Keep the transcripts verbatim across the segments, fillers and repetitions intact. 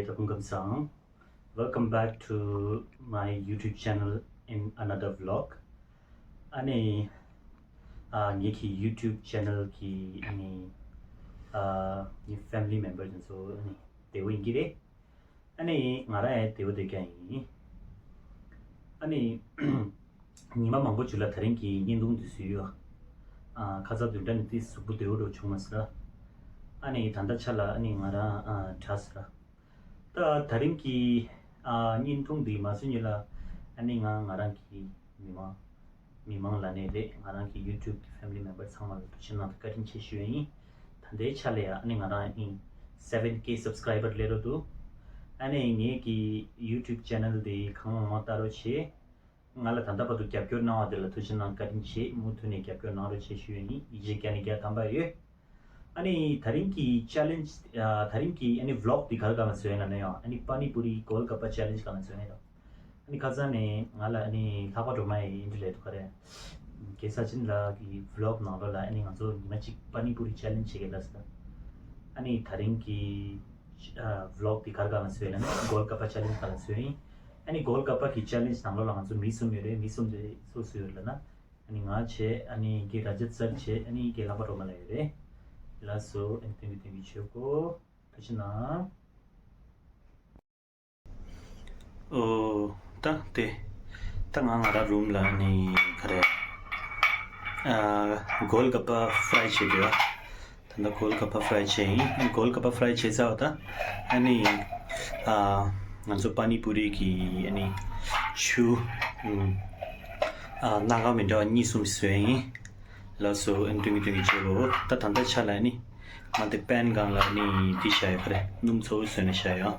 ཀྲ་ཀུན་ཀམ་སང་། Welcome back to my YouTube channel in another vlog. ཨ་ནི། ཨ། ངེད་ཀྱི་YouTube channel གི་ཨ་ནི། ཨ། ངའི་family member དེ་ཚོ་ཨ་ནི་བདེ་པོ་ཡིན་གྱི་རེད། ཨ་ནི་ང་རང་ཡང་བདེ་པོ་བསྡད་ཀྱང་ཡིན། ཨ་ནི། ཉི་མ་མང་པོ་བྱུང་ལ་དེ་རིང་གི་བརྙན་ཐུང་འདི་བཟོས་ཡོད། ཨ། ཁ་སང་བདུན་ཕྲག་ནས་ཏོག་ཙམ་གཟུགས་པོ་བདེ་པོ་འདྲ་བྱུང་མ་སོང་ར། ཨ་ནི་ད་ལྟ་ཆ་ལ་ཨ་ནི་ང་རང་ཨ་དྲག་སོང་ར། ད་དེ་རིང་གི་ཨ་བརྙན་ཐུང་འདི་མ་བཟོས་སྔོན་ལ་ཨ་ནི་ང་ང་རང་གི་མི་མང་མི་མང་ལབ་ནའི་རེད། ང་རང་གི་YouTube གི་family member ཚང་མ་ལ་ཐུགས་རྗེ་གནང་དང་བཀའ་དྲིན་ཆེ་ཞུ་ཡ་ཡིན། ད་ལྟའི་ཆ་ལ་ཡ་ཨ་ནི་ང་རང་ཨ་ནི་seven K subscriber སླེབས་འགྲོ་འདུག་ཨ་ནི་ངེད་ཀྱི་YouTube channel འདི་གང་མང་མང་ལྟ་རོགས་བྱེད། ང་ལ་ད་ལྟ་བར་དུ་རྒྱབ་སྐྱོར་གནང་བ་དེ་ལ་ཐུགས་རྗེ་གནང་བཀའ་དྲིན་ཆེ། མུ་མཐུད་ནས་རྒྱབ་སྐྱོར་གནང་རོགས་བྱེད་ཞུ་ཡ་ཡིན། ཡིད་ཆེས་བརྒྱ་ནས་བརྒྱ་དམ་པ་ཡོད། ཨ་ནི་དེ་རིང་གི་challenge ཨ། དེ་རིང་གི་ཨ་ནི་vlog འདི་ག་རེ་ག་ལ་བཟོས་ཡིན་ལབ་ན་ཡང་ཨ་ནི་པ་ནི་པུ་རི་གོལ་ག་པ་challenge ག་ལ་བཟོས་ཡིན་ལ། ཨ་ནི་ཁ་སང་ནས་ང་ལ་ཨ་ནི་ལྷག་པ་སྒྲོལ་མ་ཡིས་འདི་ལས་འདུག་ག་རེད། རྒན་ས་ཆེན་ལགས་ཀྱི་vlog ནང་ལོགས་ལ་ཨ་ནི་ང་ཚོ་ཉི་མ་གཅིག་པ་ནི་པུ་རི་challenge བྱེད་ཀྱི་ལབ་སོང་། ཨ་ནི་དེ་རིང་གི་ཨ་vlog འདི་ག་རེ་ག་ལ་བཟོས་ཡིན་ལབ་ན་གོལ་ག་པ་challenge ག་ལ་བཟོས་ཡིན། ཨ་ནི་གོལ་ག་པ་གི་challenge ནང་ལོགས་ལ་ང་ཚོ་མི་གསུམ་ཡོད་རེད། མི་གསུམ་དེ་སུ་སུ་ཡོད་ལབ་ན། ཨ་ནི་ང་བྱས། ཨ་ནི་རྒན་ར་ཇད་སར་བྱས། ཨ་ནི་རྒན་ལྷག་པ་སྒྲོལ་མ་ལགས་ཡོད་རེད། ལགས་སོ། ཨ་ནི་སྟོན་གྱི་སྟོན་གྱི་བྱེད་དགོས། ཐུགས་རྗེ་གནང་། ཨོ། ད་དེ། ད་ང་ང་རང་རུམ་ལ་ཨ་ནི་ག་རེ། ཨ། གོལ་ག་པ་fry བྱེད་དུས་ཨ། ད་ལྟ་གོལ་ག་པ་fry བྱས་ཡིན། གོལ་ག་པ་fry བྱས་ཚར་བ་ད། ཨ་ནི། ཨ། ང་ཚོ་པ་ནི་པུ་རི་གི་ཨ་ནི་ཆུ། ཨ། སྣ་ཁ་མི་འདྲ་བ་གཉིས་གསུམ་བཟོས་ཡིན། ལགས་སོ། ཨ་ནི་སྟོན་གྱི་སྟོན་གྱི་བྱེད་དགོས། ད་ད་ལྟ་ཆ་ལ་ཨ་ནི་ང་དེ་པན་སྒང་ལ་ཨ་ནི་འདི་བཞག་ཡོད། ག་རེ། སྣུམ་ཚ་པོ་བཟོས་ནས་བཞག་ཡོད།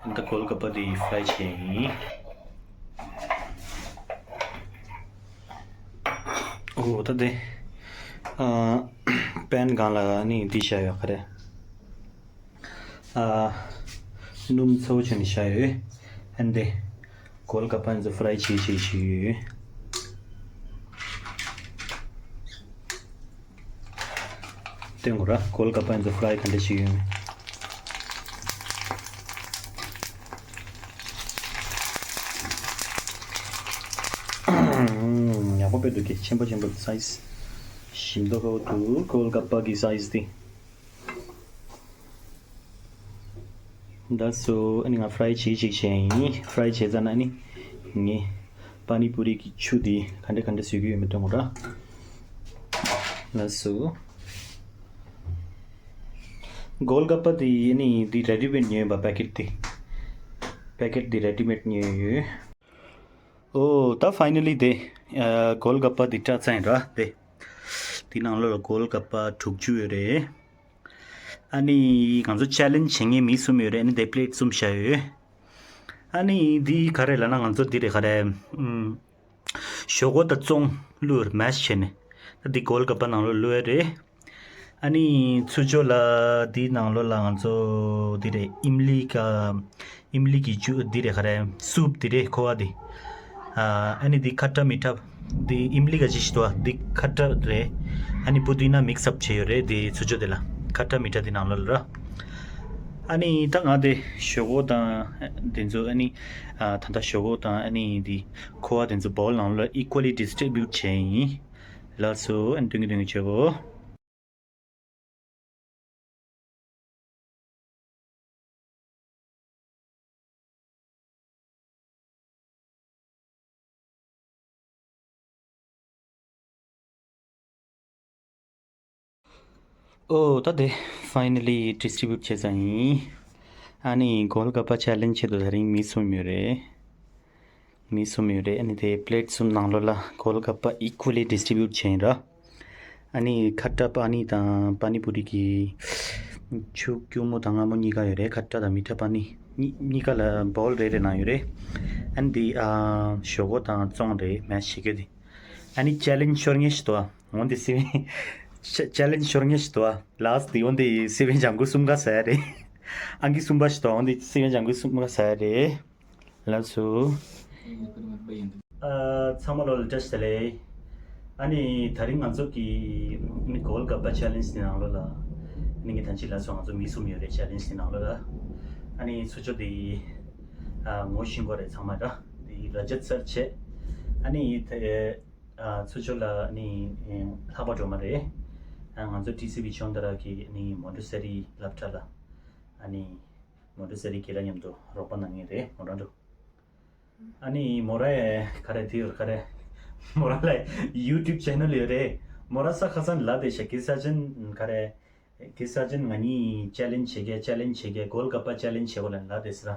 ཨ་ནི་ད་གོལ་ག་པ་དེ་fry བྱས་ཡིན། ཨོ། ད་དེ། ཨ། པན་སྒང་ལ་ཨ་ནི་འདི་བཞག་ཡོད། ག་རེ། ཨ། སྣུམ་ཚ་པོ་བྱས་ནས་བཞག་ཡོད། ཨ་ནི་དེ། གོལ་ག་པ་ཚོ་fry བྱེད་བྱེད་བྱེད་ཡོད། སྟོན་དགོས་ར། གོལ་ག་པ་ཚོ་fry ག་འདྲ་བྱེད་ཡོད། ཡག་པོ་དཔེ་འདུག་གི། ཆེན་པོ་ཆེན་པོ་size། ཞིམ་མདོག་ཁ་པོ་འདུག་གོལ་ག་པ་གི་size དེ། ལགས་སོ། ཨ་ནི་ང་fry བྱེད་ཅིག་བྱས་ཡིན། fry བྱས་ཚར་ན་ཨ་ནི་ངས་པ་ནི་པུ་རི་གི་ཆུ་འདི་ག་འདྲ་ག་འདྲ་བཟོས་ཀྱི་ཡོད་མེད་སྟོན་དགོས་ར། ལགས་སོ། གོལ་ག་པ་འདི་ཨ་ནི་འདི་readymade ཉོས་ཡིན་པ། packet འདི། packet འདི་readymade ཉོས་ཡོད། ཨོ། ད་finally དེ། ཨ། གོལ་ག་པ་འདི་བཀྲ་ཚང་ར་དེ། འདི་ནང་ལོགས་ལ་གོལ་ག་པ་དྲུག་ཅུ་ཡོད་རེད། ཨ་ནི་ང་ཚོ་challenge བྱེད་མཁན་མི་གསུམ་ཡོད་རེད། ཨ་ནི་དེ་plate གསུམ་བཞག་ཡོད། ཨ་ནི་འདི་ག་རེ་ལབ་ན་ང་ཚོ་འདི་རེད། ག་རེ། ཨུམ། ཞོག་ཁོག་དང་བཙོང་བླུགས། mash བྱས་ནས། ད་འདི་གོལ་ག་པ་ནང་ལོགས་བླུགས་ཡ་རེད། ཨ་ནི་ཚུར་ཕྱོགས་ལ་འདི་ནང་ལོགས་ལ་ང་ཚོ་འདི་རེད། ཨིམ་ལི་ག་ཨིམ་ལི་གི་ཇུ་འདི་རེད། ག་རེ། soup འདི་རེད། ཁོ་བ་འདི། ཨ། ཨ་ནི་འདི་ཁ་ཏ་མི་ཏ། འདི་ཨིམ་ལི་ག་ཅིག་ཞིག་འདུག་པ། འདི་ཁ་ཏ་རེད། ཨ་ནི་པུ་དི་ན་mix up བྱས་ཡོད་རེད། འདི་ཚུར་ཕྱོགས་དེ་ལ་ཁ་ཏ་མི་ཏ་འདི་ནང་ལོགས་ལ་ར། ཨ་ནི་ད་ང་དེ་ཞོག་ཁོག་དང་འདི་ཚོ། ཨ་ནི། ཨ། ད་ལྟ་ཞོག་ཁོག་དང་ཨ་ནི་འདི་ཁོ་བ་དེ་ཚོ་bowl ནང་ལ་equally distribute བྱས་ཡིན། ལགས་སོ། ཨ་ནི་སྟོན་གྱི་སྟོན་གྱི་བྱེད་དགོས། ཨོ། ད་དེ་finally distribute བྱས་ཚར་ཡིན། ཨ་ནི་གོལ་ག་པ་challenge ཆེད་དུ་དེ་རིང་མི་གསུམ་ཡོད་རེད། མི་གསུམ་ཡོད་རེད། ཨ་ནི་དེ་plate གསུམ་ནང་ལོགས་ལ་གོལ་ག་པ་equally distribute བྱས་ཡིན་ར། ཨ་ནི་ཁ་ཏ་པ་ནི་དང་པ་ནི་པུ་རི་གི་ཆུ་སྐྱུར་མོ་དང་མངར་མོ་གཉིས་ཀ་ཡོད་རེད། ཁ་ཏ་དང་མི་ཏ་པ་ནི་གཉིས་གཉིས་ཀ་ལ་bowl རེ་རེ་ནང་ཡོད་རེད། ཨ་ནི་དེ། ཨ། ཞོག་ཁོག་དང་བཙོང་རེད། mash བྱེད་རྒྱུ་དེ། ཨ་ནི་challenge ཤོར་མཁན་ཞིག་འདུག་པ། འོ་འདི་སི་ཝེན། challenge ཤོར་མཁན་ཞིག་འདུག་པ། last དེ་འོ་འདི་སི་ཝེན་ལྗང་ཁུ་གསུམ་ཀ་ཟ་ཡ་རེད། ཨང་ཀི་གསུམ་པ་ཞིག་འདུག་འོ་འདི་སི་ཝེན་ལྗང་ཁུ་གསུམ་ཀ་ཟ་ཡ་རེད། ལགས་སོ། ཨ། ཚང་མ་ལོ་ལ་བཀྲ་ཤིས་བདེ་ལེགས། ཨ་ནི་དེ་རིང་ང་ཚོ་གི་ནི་གོལ་ག་པ་challenge དེ་ནང་ལོགས་ལ། ཨ་ནི་ངས་ད་ཅི་ལབ་སོང་། ང་ཚོ་མི་གསུམ་ཡོད་རེད་challenge དེ་ནང་ལོགས་ལ། ཨ་ནི་ཚུར་ཕྱོགས་དེ་ཨ་ངོ་ཤེས་ཀྱི་རེད། ཚང་མ་ར་དེ་ར་ཇ་ཚར་བྱས། ཨ་ནི་དེ་ཨ་ཚུར་ཕྱོགས་ལ་ཨ་ནི་ལྷག་པ་སྒྲོལ་མ་རེད། ཨ་ང་ཚོ་ཊི་སི་ཝི་ཆོས་དར་གི་ཨ་ནི་མོན་ཊེ་སོ་རི་སློབ་གྲྭ་ལ་ཨ་ནི་མོན་ཊེ་སོ་རི་རྒན་ལགས་མཉམ་དུ་རོགས་པ་གནང་མཁན་རེད། མོ་རང་འགྲོ། ཨ་ནི་མོ་རའི་ག་རེ་དེ་ཡོད་ག་རེ། མོ་ར་ལ་ཡུ་ཊུབ་ཆེ་ནལ་ཡོད་རེད། མོ་ར་ས་ཁ་སང་ལ་དེ་ཤ་ཀི་ས་ཅན་ག་རེ། ཀི་ས་ཅན་ང་གཉིས་ཅེ་ལེན་ཇི་བྱེད་གི་ཅེ་ལེན་ཇི་བྱེད་གི་གོལ་ག་པ་ཅེ་ལེན་ཇི་བྱེད་གོ་ལ་ལ་དེ་སི་ར།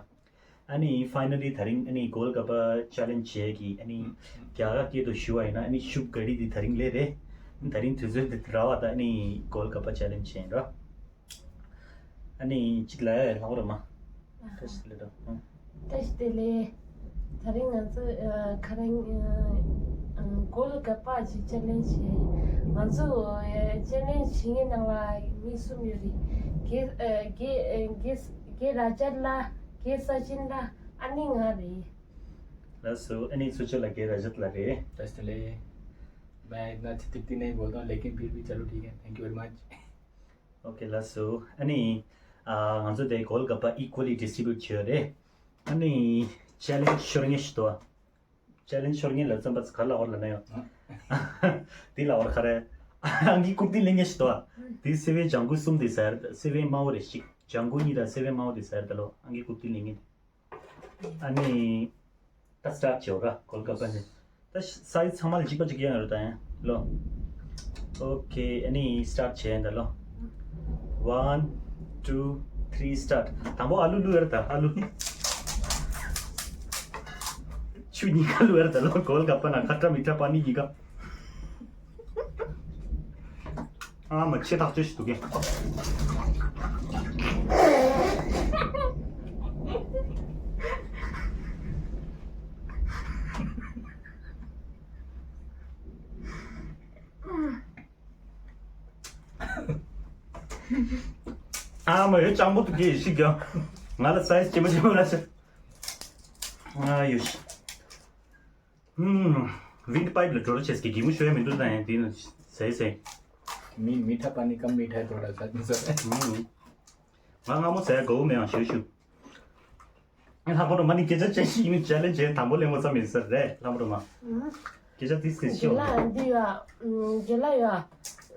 ཨ་ནི་ཕའི་ནལ་ལི་དེ་རིང་ཨ་ནི་གོལ་ག་པ་ཅེ་ལེན་ཇི་བྱེད་གི་ཨ་ནི་རྒྱ་གར་སྐད་དུ་ཞུ་བ་ཡིན་ན་ཨ་ནི་ཤུབ་ག་རི་དེ་དེ་རིང་ལས་རེད། དེ་རིང་དུས་ཚོད་དེ་ར་བ་ད་ཨ་ནི་གོལ་ག་པ་ཅེ་ལེན་ཇི་བྱེད་ཡིན་ར། ཨ་ནི་གཅིག་ལ་ལྷག་རོ་མ། ཨ་ཧ། བཀྲ་ཤིས་བདེ་ལེགས། ཨ། བཀྲ་ཤིས་བདེ་ལེགས། དེ་རིང་ང་ཚོ་ཨ་ཁ་རང་ཨ་གོལ་ག་པ་ཅིག་ཅེ་ལེན་ཇི་བྱེད། ང་ཚོ་ཨ་ཅེ་ལེན་ཇི་བྱེད་མཁན་ནང་ལ་མི་གསུམ་ཡོད་རེད། གེ་ཨ་གེ་ཨ་གེ་གེ་ར་ཇ་ལ་གེ་ས་ཅན་ལ་ཨ་ནི་ང་རེད། ལགས་སོ། ཨ་ནི་ཚུར་ཕྱོགས་ལ་གེ་ར་ཇ་ལགས་རེད། བཀྲ་ཤིས་བདེ་ལེགས། मैं इतना अच्छी तृप्ति नहीं बोलता हूँ, लेकिन फिर भी चलो ठीक है, thank you very much. ཨོ་ཁེ། ལགས་སོ། ཨ་ནི་ཨ་ང་ཚོ་དེ་གོལ་ག་པ་ཨི་ཀུ་ལི་ཌི་སི་ཊི་རི་བིའུ་ཊི་བྱས་ཡོད་རེད། ཨ་ནི་ཅེ་ལེན་ཇི་ཤོར་མཁན་ཞིག་འདུག་ཅེ་ལེན་ཇི་ཤོར་མཁན་ལ་རྩམ་པ་ག་ལ་བར་ལ་ན་ཡོད། དེ་ལ་བར་ག་རེ། ཨང་ཀི་རྐུབ་སྟེགས་ལེན་མཁན་ཞིག་འདུག་དེ་སེ་བའི་ལྗང་ཁུ་གསུམ་དེ་ཟེར། སེ་བའི་དམར་པོ་རེ་ཞིག་ལྗང་ཁུ་གཉིས་དང་སེ་བའི་དམར་པོ་དེ་ཟེར། ད་ལོ་ཨང་ཀི་རྐུབ་སྟེགས་ལེན་མཁན། ཨ་ནི་ད་སི་ཊར་ཊི་བྱེད་ར། གོལ་ག་པ་ནི་ད་སའི་ཛི་ཚང་མ་ལ་གཅིག་པ་གཅིག་རྐྱང་ཡོད་རེད་ད་ཡང་ལོ། ཨོ་ཁེ། ཨ་ནི་སི་ཊར་ཊི་བྱེད་ཡིན་ད་ལོ། One, two, three, start. དང་པོ་ཨ་ལུ་བླུགས་ཡོད་རེད་ད། ཨ་ལུ་ཆུ་གཉིས་ཀ་བླུགས་ཡོད་རེད་ད་ལོ། གོལ་ག་པ་ན་ཁ་ཏྲ་མི་ཏྲ་པ་ནི་གཉིས་ཀ། ཨ་མ་ཆེ་ཐག་ཆོད་ཞིག་འདུག་གས། ཨ་མ་ཡོད་ཅང་པོ་འདུག་གས་ཞིག་གས། ང་ལ་སའི་ཛི་ཆེན་པོ་ཆེན་པོ་ལ་ཆེ། ཨ་ཡོ་ཤི། ཧུམ། ཝིན་ཌི་པའིབ་ལ་འགྲོ་ར་བྱས་ཀྱི་གད་མོ་ཤོར་ཡ་མི་འདུག་ད་ཡང་དེ་ནི་ཟེར་ཟེར། मीठा पानी कम मीठा है थोड़ा सा। ཧུམ། ང་སྔ་མོ་ཟས་དགའ་བོ་མེད་ཡང་ཞུ་ཞུ། ལྷག་པ་རུ་མ་ནི་སྐད་ཆ་ཅན་ཞིག་ནི་ཅེ་ལེན་ཇི་དང་པོ་ལེན་དགོས་ས་མེད་ས་རེད་ལྷག་པ་རུ་མ། སྐད་ཆ་དེ་ཟེར་ཞུ། རྒན་ལགས་འདི་ཡ། རྒན་ལགས་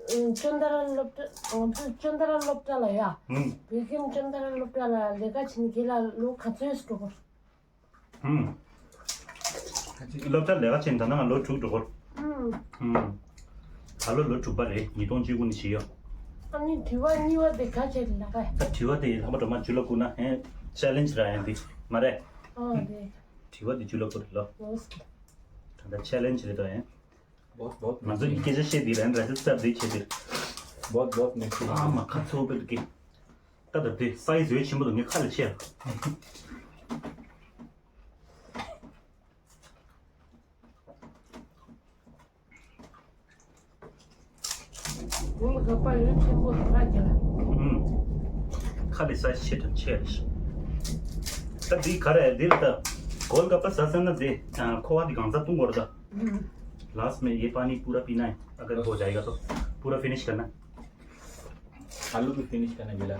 ཡ། ཅོན་ཏ་ར་སློབ་གྲྭ་ང་ཚོ་ཅོན་ཏ་ར་སློབ་གྲྭ་ལ་ཡ། ཧུམ། བོད་ཁྱིམ་ཅོན་ཏ་ར་སློབ་གྲྭ་ལ་ལས་ཀ་བྱེད་ནི་རྒན་ལགས་ལོ་ག་ཚོད་འགྲོ་དགོས། ཧུམ། སློབ་གྲྭ་ལས་ཀ་བྱེད་ད་ནང་ལོ་དྲུག་འགྲོ་གོ། ཧུམ། ཧུམ། ད་ལོ་ལོ་དྲུག་པ་རེད། ཉིས་སྟོང་བཅུ་དགུ་ནས་བྱེད་ཡོད། ཨ་ནི་དྲི་བ་གཉིས་པ་དེ་ག་བྱས་ལ་ག་ད་དྲི་བ་དེ་ལྷག་པ་སྒྲོལ་མ་ཇུ་ལ་བསྐུར་ན་ཧན་ཅེ་ལེན་ཇི་ར་ཡང་དེ་མ་རེད། ཨ་རེད། དྲི་བ་དེ་ཇུ་ལ་བསྐུར་རེད་ལོ། ལོས། ད་ལྟ་ཅེ་ལེན་ཇི་རེད་དོ་ཡང་། बहुत बहुत ང་ཚོ་གི་སྐད་ཆ་བཤད་དེ་རན་ར་ཅི་ཙབ་དེ་བྱེད་དེ། बहुत बहुत merci। ཨ་མ་ཁ་ཚོ་བེད་ཀི། ད་ད་དེ་སའི་ཛི་ཆེན་པོ་དང་ངའི་ཁ་ལ་ཆེ། གོལ་ག་པ་ཡོད་ཆེན་པོ་དེ་ག་རྒྱ་ལ། ཁ་ལི་སའི་ཆེ་དང་ཆེ་རེད། ད་འདི་ག་རེ་འདི་ལ་ད་གོལ་ག་པ་ཟ་ཟ་ན་འདི་ཁོ་བ་འདི་གང་ཟ་བཏུང་གོ་ར་ད། लास्ट में ये पानी पूरा पीना है। अगर हो जाएगा तो पूरा फिनिश करना। आलू भी फिनिश करना है।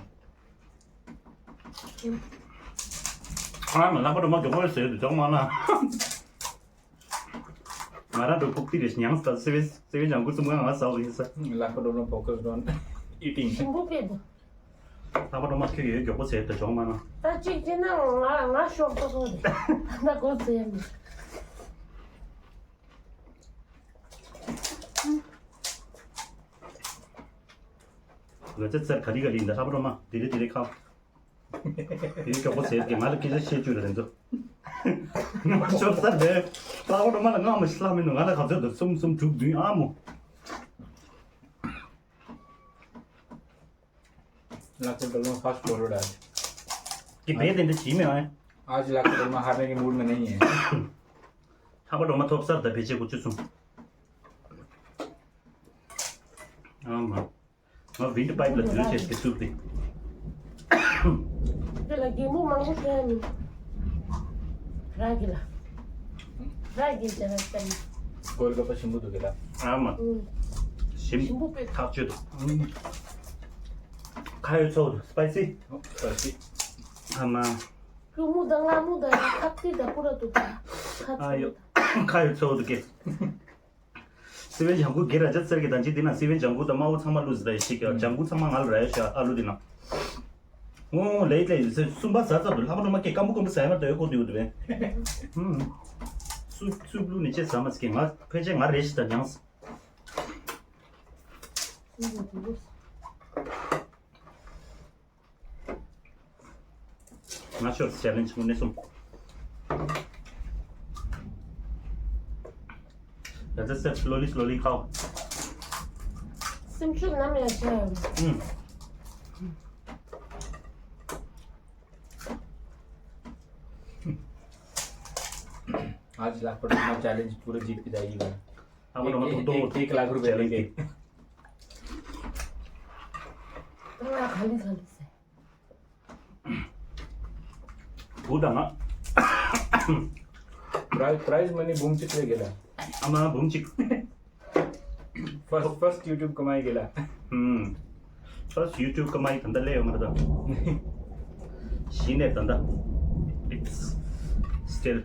ཨ་མ་ལྷག་པ་རུ་མ་མགྱོགས་པོ་ཟེར་དུ་ཅོག་མ་ན། ང་རང་འགྲོ་ཕུག་ཏི་རེ་ཉང་ས་སེ་བེ་སེ་བེ་ལྗང་ཁུ་གསུམ་ང་ང་ཟ་བ་ཡིན་ས། ལྷག་པ་རུ་མ་focus on eating། ཞིམ་པོ་ཕེབས་འདུག་ལྷག་པ་རུ་མ་ཁྱོད་ཡོད་མགྱོགས་པོ་ཟེར་དུ་ཅོག་མ་ན། ད་གཅིག་བྱས་ན་ང་ང་ཤོར་ཏོག་ཏོག་རེད། ད་གོ་ཟེར་མི། ང་ཚེ་ཚར་ག་རི་ག་རི་འདི་ལྷག་པ་རུ་མ་དེ་རེ་དེ་རེ་ཁ། དེ་མགྱོགས་པོ་ཟེར་གི་ང་ལ་སྐད་ཆ་བཤད་བཅུག་རེད་འདུག་ང་ཤོར་ས་རེད། ལྷག་པ་རུ་མ་ལ་ང་མ་ཤི་ལྷག་མི་འདུག་ང་ལ་ག་ཚོད་འདུག་གསུམ་གསུམ་དྲུག་བདུན་ཨ་མོ། ལྷག་པ་རུ་མ་first quarter ད། ཀི་བེ་དེ་འདི་ཅི་མེད་ཨ། आज लखपत रोमा हारने के मूड में नहीं है। ལྷག་པ་རུ་མ་ཐོབ་སར་ད་བེ་ཆེ་ཀུ་ཅུ་སུམ། ཨ་མ། ང་ཝིན་ཌི་པའིབ་ལ་འཛུལ་བྱས་ཀྱི་བཙུགས་ཏེ། དེ་ལ་རྒན་མོ་མང་པོ་ཤོར་ཡ་མིན། ར་གི་ལ། ར་གི་ལ་ར་གི་ལ། གོལ་ག་པ་ཞིམ་པོ་འདུག་གི་ལ། ཨ་མ། ཨུ། ཞིམ། ཞིམ་པོ་དཔེ། ཐག་ཆོད་འདུག་ཁ་ཡོད་ཚོ་སི་པའི་སི། ཨོ་སི་པའི་སི། ཨ་མ། ཁྱོད་མུ་དང་ང་མུ་དང་ཁ་ཏི་དང་པུ་ར་ཏུ་དང་ཁ་ཨ་ཡོ། ཁ་ཡོད་ཚོ་འདུག་གེ། སི་པན་ལྗང་གུ་གེ་ར་ཇ་ཟེར་གི་དང་ཅི་འདི་ན་སི་པན་ལྗང་གུ་དང་དམར་པོ་ཚང་མ་བླུགས་ཟེར་ཡ་ཞིག་གི་ལྗང་གུ་ཚང་མ་ང་ལ་ར་ཡ་ཤ་ཨ་ལུ་འདི་ན། ཨོ་ལེ་ལེ་ཡོད་ཚེ་གསུམ་པ་ཟ་ཚར་དུ་ལྷག་པ་འགྲོ་མ་སྐད་སྐམ་པོ་སྐམ་པོ་ཟ་ཡ་མ་གཏོགས་ཡོད་གོ་དུ་ཡོད་དུ་བས། ཧུམ། སུབ་སུབ་བླུགས་ནས་ཅེས་ཟ་མ་སྐད་ང་ཕལ་ཆེར་ང་རེ་ཞིག་དང་མྱངས། ང་ཤོར་ཅེ་ལེན་ཇི་དངོས་གནས་སོང་། That's it, slowly, slowly ཁའོ། སེམས་ཤུགས་ནམ་ཡང་ཆེ། ཨུམ། आज लाख पर चैलेंज पूरा जीत के जाएगी मैं। अब एक, एक, एक लाख रुपए लेके। ཁུ་དང་ང་། prize, prize money འབུམ་གཅིག་རེ་གེ་ལ། ཨ་མ་འབུམ་གཅིག། first, first YouTube कमाई གེ་ལ། ཧུམ། फर्स्ट YouTube कमाई ད་ལྟ་སླེབས་ཡོད་མ་རེད་ད། གཞི་ནས་ད་ལྟ། It's still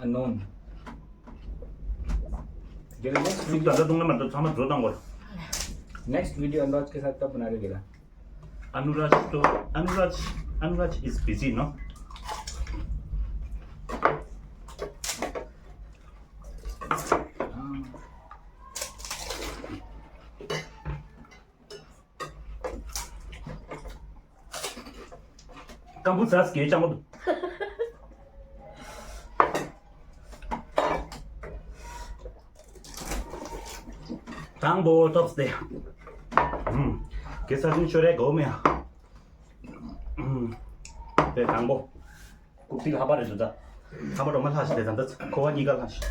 unknown. གེ་ལ་ནེགསི་ཊི་ཤུགས་ད་ལྟ་གཏོང་ན་མ་གཏོགས་ཚང་མ་བཟོ་བཏང་གོ། next video Anuraj के साथ कब बना रहे गेला? अनुराज तो, अनुराज, Anuraj is busy, no? སྐམ་པོ་ཟ་སྐད་ཅང་མོ་འདུག་དང་པོ་ཐོབ་སྟེ། ཨུམ། གེ་ས་ཅུང་ཤོར་རེ་གོ་མེ། ཨུམ། དེ་དང་པོ། རྐུབ་སྟེགས་ལྷག་པ་རེད་འདུག་ད། ལྷག་པ་རོ་མ་ལྷག་ཞིག་དེ་དང་ད་ཁོ་བ་གཉིས་ཀ་ལྷག་ཞིག་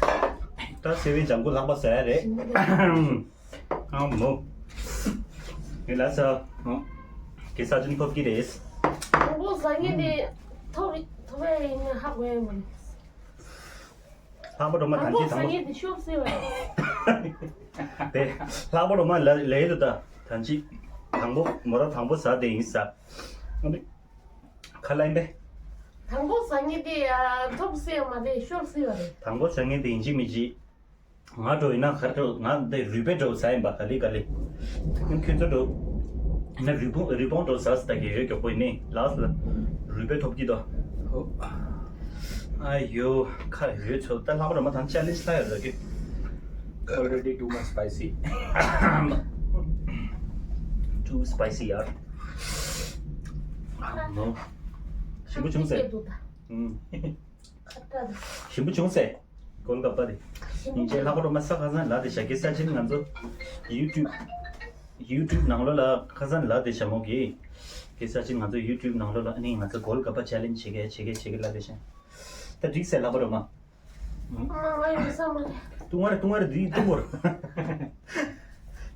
ད་སེ་བའི་ལྗང་གུ་ལྷག་པ་ཟ་ཡ་རེད། ཨ་མོ། ངས་ལ་ས། ཨོ། གེ་ས་ཅུང་ཐོབ་ཀྱི་རེད། དང་པོ་ཟ་ངེས་དེ་ཐོབ་ཐོབ་ཡ་ཡིན་ན་ཧ་གོ་ཡ་མ་རེད། ལྷག་པ་རོ་མ་དང་ཅི་དང་པོ། དེ་ལྷག་པ་རོ་མ་ལ་ལས་དུ་ད་དང་ཅི་དང་པོ་མོ་ར་དང་པོ་ཟ་དེ་ཡིན་ས། ཁ་ལ་ཡིན་པས། དང་པོ་ཟ་ངེས་དེ་ཐོབ་སྲིད་མ་རེད་ཤོར་སྲིད་པ་རེད། དང་པོ་ཟ་ངེས་དེ་ཡིན་གཅིག་མིན་གཅིག་ང་འགྲོ་ཡིན་ན་གར་འགྲོ་ང་འདི་རུས་པའི་འགྲོ་ཟ་ཡིན་པ་ག་ལེ་ག་ལེ། ཁྱོད་ཚོ་འགྲོ། ན་རུས་ཕུང་རུས་ཕུང་འགྲོ་ཟ་ཟ་གི་ཡོད་མགྱོགས་པོ་ཡིན་ནི་ལགས་ལ་རུས་པའི་ཐོབ་ཀྱི་དོ། ཨ་ཡོ་ཁ་ཡོད་ཚོ་ད་ལྷག་པ་རོ་མ་དང་ཅ་ལེན་ལྷ་ཡོད་ལ་གི། Already too much spicy. Too spicy ཡར། ཨ་མོ། ཞིམ་པོ་བྱུང་ཟེར། ཁ་ཏ་དང་། ཞིམ་པོ་བྱུང་ཟེར། གོལ་ག་པ་རེད། སྙིང་རྗེ་ལྷག་པ་རོ་མ་ས་ཁ་སང་ལ་དེ་ཞག་གི་ས་ཆེན་ང་ཚོ་YouTube YouTube ནང་ལོ་ལ་ཁ་སང་ལ་དེ་ཞྭ་མོ་གི་གི་ས་ཆེན་ང་ཚོ་YouTube ནང་ལོ་ལ་ཨ་ནི་ང་ཚོ་གོལ་ག་པ་ཆེ་ལེན་བྱེད་གི་བྱེད་གི་བྱེད་གི་ལ་དེ་ཞག་ད་འགྲིག་ཟེར་ལྷག་པ་རོ་མ། ང་ཡོད་ས་མ་རེད། ཏུང་བར་ཏུང་བར་དི་ཏུང་བར།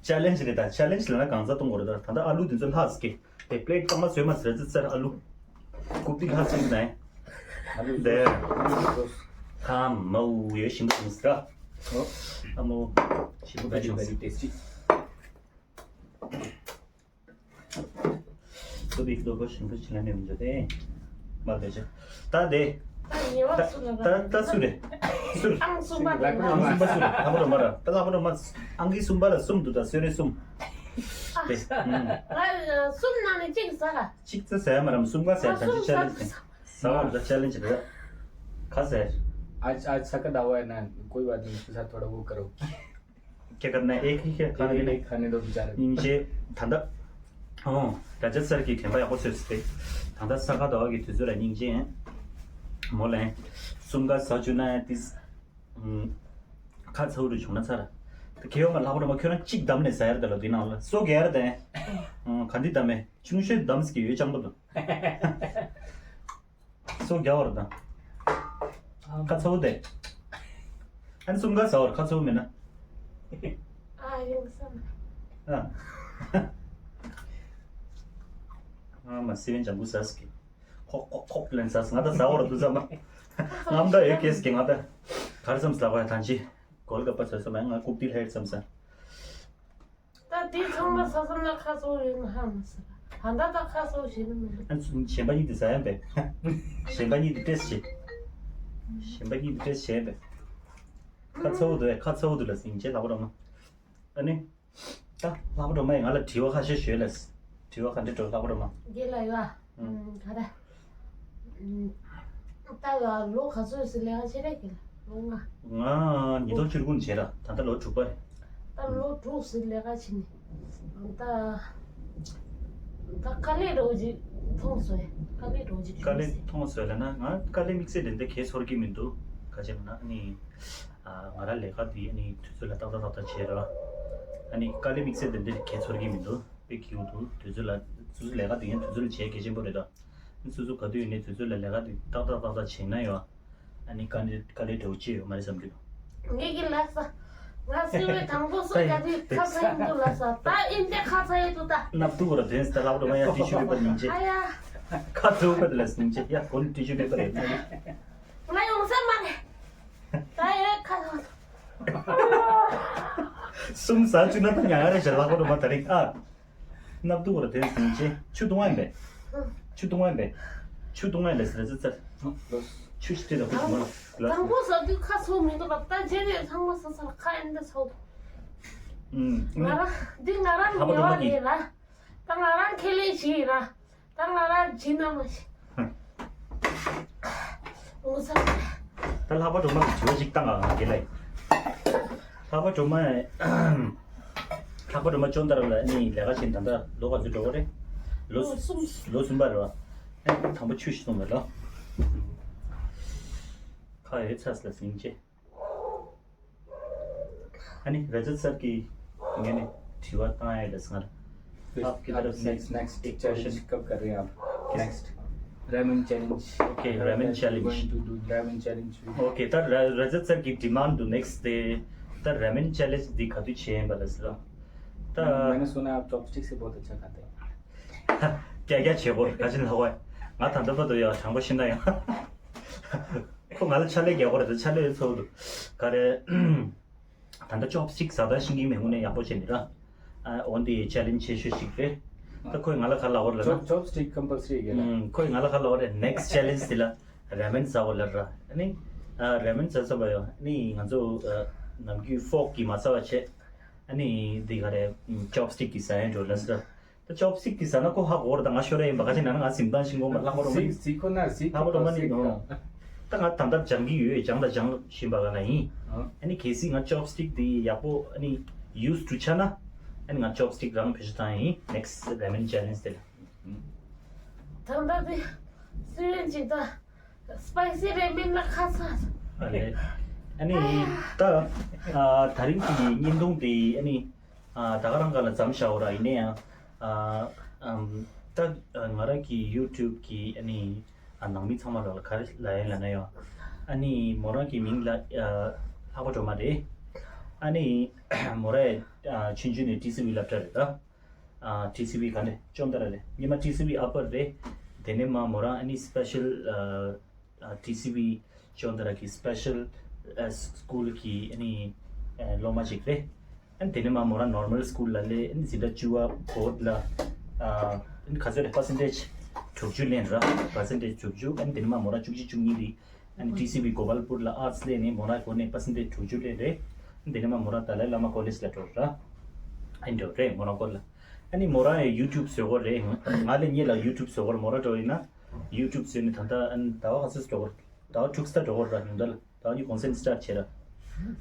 ཆེ་ལེན་རེད་ད་ཆེ་ལེན་ལ་ན་གང་ཚ་ཏུང་བར་ད་ད་ད་ཨ་ལུ་དེ་ཚོ་ལྷག་སྐྱེ། དེ་པླེ་ཊི་གཙང་མ་བཟོས་མ་ཟེར་ཙི་ཙར་ཨ་ལུ། རྐུབ་སྟེགས་ལྷ་སྲིན་ནས། ཨ་ལུ་དེ། ཁམ་མའུ་ཡོད་ཞིམ་པོ་བྱུང་ཟེར། ཨ་མོ། ཞིམ་པོ་བྱུང་ཟེར། Very tasty. ཏོ་བིག་ཏོ་གོ་ཞིམ་པོ་ཆི་ལ་ནས་མི་འཇོག་དེ། མ་བདེ་ཆེ། ད་དེ། ད་ཉེ་བ་སུ་ལ་ད་ད་སུ་རེད། སུ་རེད། ཨང་གསུམ་པ་རེད། ཨང་གསུམ་པ་སུ་རེད། ལྷག་པ་རོ་མ་ར། ད་ལྷག་པ་རོ་མ། ཨང་ཀི་གསུམ་པ་ལ་གསུམ་འདུག་ད་སུ་རེད་གསུམ། དེ། ཨ། ང་གསུམ་ནང་ནས་གཅིག་ཟ་ག་གཅིག་ཙམ་ཟ་ཡ་མ་རམ་གསུམ་ཀ་ཟ་ད་ཅི་ཆེ་ལེན་ཇི་རེད། ཟ་བ་ད་ཆེ་ལེན་ཇི་རེད། ཁ་ཟེར། आज, आज सका दावा है ना, कोई बात नहीं, उसके साथ थोड़ा वो करो। क्या करना है? एक ही क्या खाने के लिए? खाने दो बेचारे को। སྙིང་རྗེ། ད་ལྟ། ཨོ། ད་ཆ་སར་གྱི་དྲན་པ་ཡག་པོ་བཟོས་ཏེ། ད་ལྟ་ས་ཁ་ཟླ་བ་གི་དུས་ཚོད་ལ་སྙིང་རྗེ། མོ་ལན། གསུམ་ཀ་ཟ་བཅུག་ན་ཏིས། ཁ་ཚ་བོ་རུ་བྱུང་ན་ཚར། ད་ཁེ་ཡོང་མ་ལྷག་པ་ར་མ་ཁྱོད་རང་གཅིག་བདམས་ནས་ཟ་ཡར་ད་ལ་དེ་ནང་ལ་སོ་གེ་ཡར་དེ། ག་འདི་བདམས་མེད་ཆུང་ཤོས་བདམས་ཀྱི་ཡོད་ཅང་པོ་དང་། སོ་རྒྱ་བར་དང་། ཁ་ཚ་བོ་དེ། ཨན་གསུམ་ཀ་ཟ་བར་ཁ་ཚ་བོ་མེད་ན། ཨ་ཡོང་སམ། ཨ། ཨ་མ་སི་བན་ལྗང་གུ་ཟ་སྐྱེ། ཁོག་ཁོག་ཁོག་ལེན་ཟ་ང་ད་ཟ་བར་དུ་ཟ་མ། ངམ་ད་ཡོད་སྐྱེ་སྐྱེ་ང་ད། གར་སམ་ཟ་བ་ཐང་ཅི། གོལ་ག་པ་ཟ་ས་མ་ང་རྐུབ་ཏི་ལྷེར་སམ་ཟ། ད་དེ་ཚང་མ་ཟ་ས་ན་ཁ་ཚ་བོ་ཡོད་ན་ཧ་མ་ཟ། ད་ལྟ་ད་ཁ་སོ་ཞེས་ནི་མི་འདུག་ཨ་ཚུ་གཞན་པ་གཉིས་དེ་ཟ་ཡང་པས། གཞན་པ་གཉིས་དེ་ཏེས་བྱེད། གཞན་པ་གཉིས་དེ་ཏེས་བྱས་པས། ཁ་ཚ་བོ་འདུག་ཁ་ཚ་བོ་འདུག་ལ་ཟིན་བྱས་ལྷག་པ་འགྲོ་མ། ཨ་ནི། ད་ལྷག་པ་འགྲོ་མ་ཡིན་ང་ལ་དྲི་བ་ཁ་ཤས་ཞུས་ལ། དྲི་བ་ག་འདྲ་འགྲོ་ལྷག་པ་འགྲོ་མ། རྒན་ལགས་ཡ། ཨུམ། ག་རེ། ཨུམ། ད་ཡ་ལོ་ག་ཚོད་ཟིན་ལས་ཀ་བྱེད་རེད་རྒན་ལགས། ལོ་ལྔ། ང་ཉིས་སྟོང་བཅུ་དགུ་ནས་བྱས་ར། ད་ལྟ་ལོ་དྲུག་པ་རེད། ད་ལོ་དྲུག་ཟིན་ལས་ཀ་བྱེད་ནས། ད། ད་དཀའ་ལས་རོགས་ཅིག་མཐོང་སོང་། དཀའ་ལས་རོགས་ཅིག་དཀའ་ལས་མཐོང་སོང་ལ་ན་ང་དཀའ་ལས་དམིགས་བསལ་དེ་འདྲ་གས་ཚོར་གྱི་མི་འདུག་ག་ཅི་ལ་ན་ཨ་ནི། ང་རང་ལས་ཀ་དེ་ཨ་ནི་དུས་ཚོད་ལ་ཏག་ཏག་ཏག་ཏག་བྱས་ར། ཨ་ནི་དཀའ་ལས་དམིགས་བསལ་དེ་འདྲ་གས་ཚོར་གྱི་མི་འདུག་དཔེ་སྐྱིད་པོ་འདུག་དུས་ཚོད་ལ་སོ་སོ་ལས་ཀ་དེ་ཡང་དུས་ཚོད་ལ་བྱེད་གལ་ཆེན་པོ་རེད་ད། སོ་སོ་ག་དུས་ཡིན་ནའི་དུས་ཚོད་ལ་ལས་ཀ་དེ་ཏག་ཏག་ཏག་ཏག་བྱས་ན་ཡང་། ཨ་ནི་དཀའ་ལས་དཀའ་ལས་འདྲ་བོ་ཅི་ཡོད་མ་རེད་བསམ་གྱི་འདུག་ངེད་ཀྱི་ལགས་སོ། ང་སེ་བའི་དང་པོ་སོ་ག་དུས་ཁ་ཚ་ཡིན་འདུག་ལགས་སོ། ད་ཨིན་ཏེ་ཁ་ཚ་ཡིན་འདུག་ད། སྣབས་དུག་ར་དེ་ད་ལབ་རོ་མ་ཡ་ཏི་ཤུ་པེ་པར་ཉིན་ཅེ། ཨ་ཡ། ཁ་ཚ་བོ་ག་དུས་ལ་སྙིང་ཅེ་ཡ་གོན་ཏི་ཤུ་པེ་པར་རེད། ང་ཡོང་ས་མ་རེད། ད་ཡ་ཁ་ཚ་བོ། གསུམ་ཟ་བཅུག་ན་ད་ཉ་ཡ་རེ་ཞེ་ལགས་པ་རོ་མ་ད་རིང་ཨ། སྣབས་དུག་ར་དེ་ཟིན་ཅེ། ཆུ་བཏུང་བ་ཡིན་པས། ཆུ་བཏུང་བ་ཡིན་པས། ཆུ་བཏུང་བ་ཡིན་ལས་ཟེར་ཟེར་ཟེར། ཆུ་ཞིག་སྤྲད་ལ་ཁུ་ཞིག་མ་ལ། དང་པོ་ཟ་དུས་ཁ་ཚོ་མི་འདུག་ལ་ད་རྗེས་ནས་ཚང་མ་ཟ་ཚར་ཁ་ཨེ་འདི་ཚོ། ང་རང་འདི་ང་རང་ལྷག་པ་ཉེ་བ་སྒྲོལ་མ་གིས། རེད་ལ། ད་ང་རང་ཁེ་ལས་ཞིག་ཡིན་ལ། ད་ང་རང་བྱིན་ན་མ་ཤི། འོ་ས། ད་ལྷག་པ་སྒྲོལ་མ་གི་དྲི་བ་ཞིག་བཏང་ཨ་ང་དགེ་ལགས། ལྷག་པ་སྒྲོལ་མ། ལྷག་པ་སྒྲོལ་མ་ཅོན་ཏ་ར་ལ་ནི་ལས་ཀ་བྱེད་ད་ལྟ་ལོ་ག་ཚོད་འགྲོ་གི་རེད། ལོ་ལོ་གསུམ། ལོ་གསུམ་པ་རེད་བ། ཨ་དང་པོ་ཆུ་ཞིག་བཏུང་བ་ལ། ཁ་ཡོད་ཚ་ས་ལ་ཟིན་ཅེ། ཨ་ནི་ར་ཇ་སར་གྱི་ངས་ནི་དྲི་བ་བཏང་ཡ་ལ་སྔར། आप किधर नेक्स्ट नेक्स्ट एक क्वेश्चन चैलेंज कब कर रहे हैं आप? नेक्स्ट रैमेन चैलेंज। ओके, रैमेन चैलेंज। गोइंग टू डू रैमेन चैलेंज। ओके, ད་ར་ར་ཇ་སར་གྱི་ཌི་མན་ཌུ་ནེགསི་ཌེ་ད་རེམེན་ཅེ་ལེན་ཇི་འདི་ག་དུས་བྱེད་ཡིན་པ་ལ་ཟེར་རོ། ད། मैंने सुना आप चॉपस्टिक से बहुत अच्छा खाते हैं। क्या क्या ཆེ་བོ་ག་ཅི་ལ་ཧོ། ང་ད་ལྟ་བར་དུ་ཡ་དྲང་པོ་ཤི་ན་ཡང་། ཁོ་ང་ལ་ཕྱག་ལས་རྒྱག་གོ་རེད་ད་ཕྱག་ལས་ཚོགས་འདུག་ག་རེ། ད་ལྟ་ཅོབ་སི་ཊིག་ཟ་ད་ཤིང་གི་མེ་ངུ་ནས་ཡག་པོ་བྱས་ནི་ར། ཨ་འོན་ཏེ་ཅེ་ལེན་ཇི་ཆེ་ཤོས་ཤིག་རེད། ད་ཁོས་ང་ལ་ག་ལ་བོར་ལ་ན། ཅོབ་སི་ཊིག་ཀམ་པལ་སི་རི་ཡིན་ན། ཁོས་ང་ལ་ག་ལ་བོར་རེད། ནེགསི་ཅེ་ལེན་ཇི་དེ་ལ་ར་མེན་ཟ་བོ་ལ་ར། ཨ་ནི་ཨ་ར་མེན་ཟ་ས་བ་ཡོ། ཨ་ནི་ང་ཚོ་ཨ་ནམ་རྒྱུན་ཕོག་གི་མ་ཟ་བ་བྱས། ཨ་ནི་འདི་ག་རེ་ཅོབ་སི་ཊིག་གི་ཟ་ཡན་འགྲོ་ལ་ཟ། ད་ཅོབ་སི་ཊིག་དེ་ཟ་ན་ཁོ་ཧ་གོ་ར་ད་ང་ཤོར་ཡ་ཡིན་པ་ག་ཅི་ན་ན་ང་སིམ་ཐང་ཤིང་གོང་པ་ལྷག་པ་རོ་མ་ནི། སི་སི་ཁོ་ན་སི་ལྷག་པ་རོ་མ་ནི་ནོ། ད་ང་ད་ལྟ་སྦྱང་གི་ཡོད་སྦྱང་ད་སྦྱང་བཞིན་པ་ག་ན་ཡིན། ཨ་ནི་གལ་སྲིད་ང་ཅོབ་སི་ཊིག་དེ་ཡག་པོ་ཨ་ནི་ཡུ་སི་ཊུ་ཆ་ན་ཨ་ནི་ང་ཅོབ་སི་ཊིག་རང་བེད་སྤྱོད་བཏང་ཡིན་ནེགསི་ར་མེན་ཅེ་ལེན་ཇི་དེ་ལ། ད་ལྟ་དེ་སུ་ཡོན་ཅིག་ད། སི་པའི་སི་རེ་མིན་ལ་ཁ་ཚ། ཨ་ལེ། ཨ་ནི་ད་ཨ་ད་རིང་གི་བརྙན་ཐུང་དེ་ཨ་ནི་ཨ་ད་ག་རང་ག་ལ་མཚམས་བཞག་འོ་ར་ཡིན་ནའི་ཡང་ཨ་ཨམ་ད་ང་རང་གི་ཡུ་ཊུབ་གི་ཨ་ནི་ཨ་ནང་མི་ཚང་མ་ལ་ལ་ག་རེ་ལ་ཡིན་ལ་ན་ཡང་ཨ་ནི་མོ་རང་གི་མིང་ལ་ཨ་ལྷག་པ་སྒྲོལ་མ་རེད། ཨ་ནི་མོ་ར་ཨ་ཆུང་ཆུང་ནས་ཊི་སི་ཝི་སློབ་གྲྭ་རེད་ད། ཨ་ཊི་སི་ཝི་ག་ནས་ཅོན་ཏ་ར་རེད། ཉི་མ་ཊི་སི་ཝི་ཨ་པར་རེད། དེ་ནས་མ་མོ་རང་ཨ་ནི་སི་པེ་ཤལ་ཨ་ཊི་སི་ཝི་ཅོན་ཏ་ར་གི་སི་པེ་ཤལ་ཨ་སི་ཀུལ་གི་ཨ་ནི་ཨ་སློབ་མ་ཅིག་རེད། ཨ་ནི་དེ་ནས་མ་མོ་རང་ནོར་མལ་སི་ཀུལ་ལ་སླེབས། ཨ་ནི་འཛིན་གྲྭ་བཅུ་པ་བོར་ཌི་ལ་ཨ་ཨ་ནི་ག་ཚོད་རེད། པར་སེན་ཊེཇ་དྲུག་ཅུ་ལེན་ར། པར་སེན་ཊེཇ་དྲུག་ཅུ། ཨ་ནི་དེ་ནས་མ་མོ་རང་བཅུ་གཅིག་བཅུ་གཉིས་རེད། ཨ་ནི་ཊི་སི་ཝི་གོ་པལ་པུར་ལ་ཨར་ཊི་སི་ལེན་ནས་མོ་རང་གོ་ནས་པར་སེན་ཊེཇ་དྲུག་ཅུ་ལེན་རེད། དེ་ནས་མ་མོ་རང་ཏཱ་ལའི་བླ་མ་ཀོ་ལེཇ་ལ་འགྲོ་ར། ཨ་ནི་འགྲོ་རེད་མོ་རང་ཀོ་ལ། ཨ་ནི་མོ་རང་ཡང་ཡུ་ཊུབ་བཟོ་གོ་རེད། ང་ལས་ཉེ་ལ་ཡུ་ཊུབ་བཟོ་གོ་རེད། མོ་རང་འགྲོ་ཡིན་ན་ཡུ་ཊུབ་བཟོས་ནས་ད་ལྟ་ཨ་ནི་ཟླ་བ་ག་ཚོད་འགྲོ་གོ་རེད། ཟླ་བ་དྲུག་ཙམ་འགྲོ་གོ་རེད་ར། ཉུང་མཐའ་ལ་ཟླ་བ་གཉིས་གུང་སེང་སི་ཊར་བྱས་ར།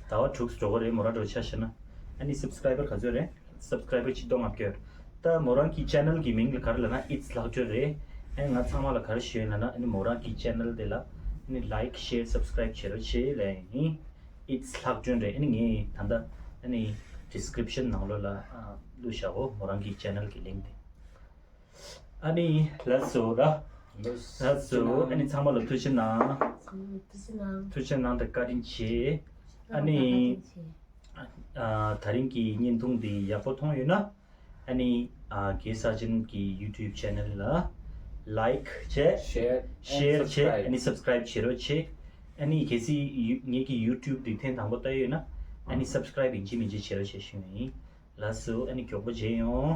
ཟླ་བ་དྲུག་འགྲོ་གོ་རེད་མོ་རང་འགྲོ་ཆ་བཞག་ན། ཨ་ནི་སབ་སི་ཀ་རའི་བར་ག་ཚོད་རེད། སབ་སི་ཀ་རའི་བར་ཆིག་སྟོང་ལྔ་བརྒྱ། ད་མོ་རང་གི་ཅེ་ནལ་གི་མིང་ལ་ག་རེ་ལབ་ན་ཨིཊ་སི་ལྷག་སྒྲོན་རེད། ཨ་ནི་ང་ཚང་མ་ལ་ག་རེ་ཞུ་ཡིན་ལབ་ན་ཨ་ནི་མོ་རང་གི་ཅེ་ནལ་དེ་ལ་ཨ་ནི་ལའིཀ་ཤེར་སབ་སི་ཀ་རའིབ་བྱེད་རོགས་བྱེད་ལབ་ཡིན། ཨིཊ་སི་ལྷག་སྒྲོན་རེད། ཨ་ནི་ངས་ད་ལྟ་ཨ་ནི་ཌི་སི་ཀི་རིབ་ཤན་ནང་ལོགས་ལ་ཨ་བླུགས་བཞག་གོ་མོ་རང་གི་ཅེ་ནལ་གི་ལིང་ཀི་དེ། ཨ་ནི་ལགས་སོ་ར། ལགས་སོ། ཨ་ནི་ཚང་མ་ལ་ཐུགས་རྗེ་གནང་། ཐུགས་རྗེ་གནང་། ཐུགས་རྗེ་གནང་དང་བཀའ་དྲིན་ཆེ། ཨ་ནི་ཨ་ད་རིང་གི་བརྙན་ཐུང་འདི་ཡག་པོ་མཐོང་ཡོད་ན་ཨ་ནི་ཨ་རྒན་ས་ཆེན་གྱི་ཡུ་ཊུབ་ཅེ་ནལ་ལ་ལའིཀ་བྱས། ཤེར། ཤེར་བྱས། ཨ་ནི་སབ་སི་ཀ་རའིབ་བྱེད་རོགས་བྱེད། ཨ་ནི་གལ་སྲིད་ཡུ་ངེད་ཀྱི་ཡུ་ཊུབ་འདི་ཐེངས་དང་པོ་ལྟ་ཡོད་ན་ཨ་ནི་སབ་སི་ཀ་རའིབ་ཡིན་གཅིག་མིན་གཅིག་བྱེད་རོགས་བྱེད་ཞུ་ཡིན། ལགས་སོ། ཨ་ནི་མགྱོགས་པོ་མཇལ་ཡོང་།